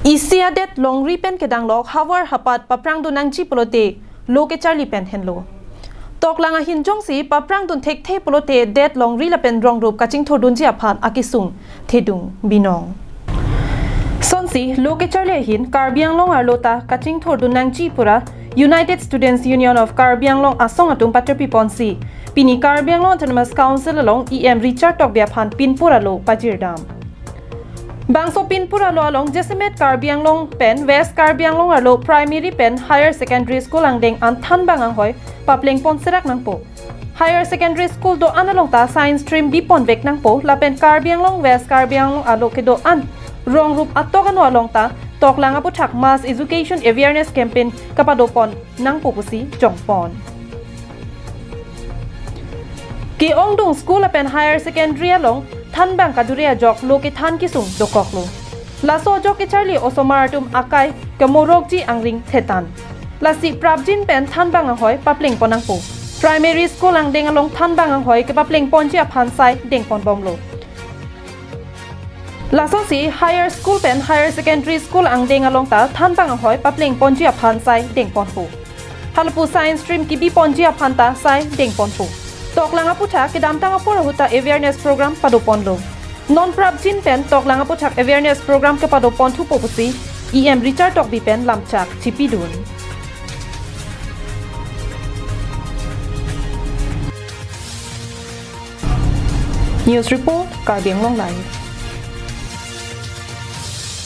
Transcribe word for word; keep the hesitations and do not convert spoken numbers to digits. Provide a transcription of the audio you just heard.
Isi adet longri pen kedanglok havar hapat paprangdun nangji pulote lo kecharli pen henlo. Toklang ahin jongsi paprangdun thekthe pulote det longri lapen rongrup kachingthurdunji aphan akesung thedung binong. Sonsi lo kecharli ahin Karbi Anglong arlo ta kachingthurdun nangji pura United Students Union of Karbi Anglong asong atum paterpi ponsi pini Karbi Anglong Autonomous Council along E M Richard Tokbi aphan pinpur alo pajirdam. Bangso pinpur alo along jasemet Karbi Anglong pen West Karbi Anglong arlo primary pen higher secondary school angdeng an thanbang anghoi papleng pon serak nangpo. Higher secondary school do-an along ta science stream bi ponvek nangpo lapen Karbi Anglong West Karbi Anglong arlo kedo-an rongrup atok ano along ta toklang aputhak mass education awareness campaign kapado pon nangpo pusi jongpon. Ke-ongdung school lapen higher secondary along thanbang kadure ajok lo kethan kesung dokoklo. Laso ajok kecharli osomar atum akai kemorokji angring thetan. Lasi prapjin pen thanbang anghoi papleng pon nangpo. Primary school angdeng along thanbang anghoi kepapleng ponji aphan sai deng pon bomlo. Lasonsi higher school pen higher secondary school angdeng along ta thanbang anghoi papleng ponji aphan sai deng ponpo. Halapu science stream kebi ponji aphan ta sai deng ponpo. Toklang aputhak kedamtang apor ahut ta awareness program pado ponlo. Non prapjin pen toklang aputhak awareness program kepado pon thupo pusi E M Richard Tokbi pen lamchak chipidun. News report, Karbi Anglong Live.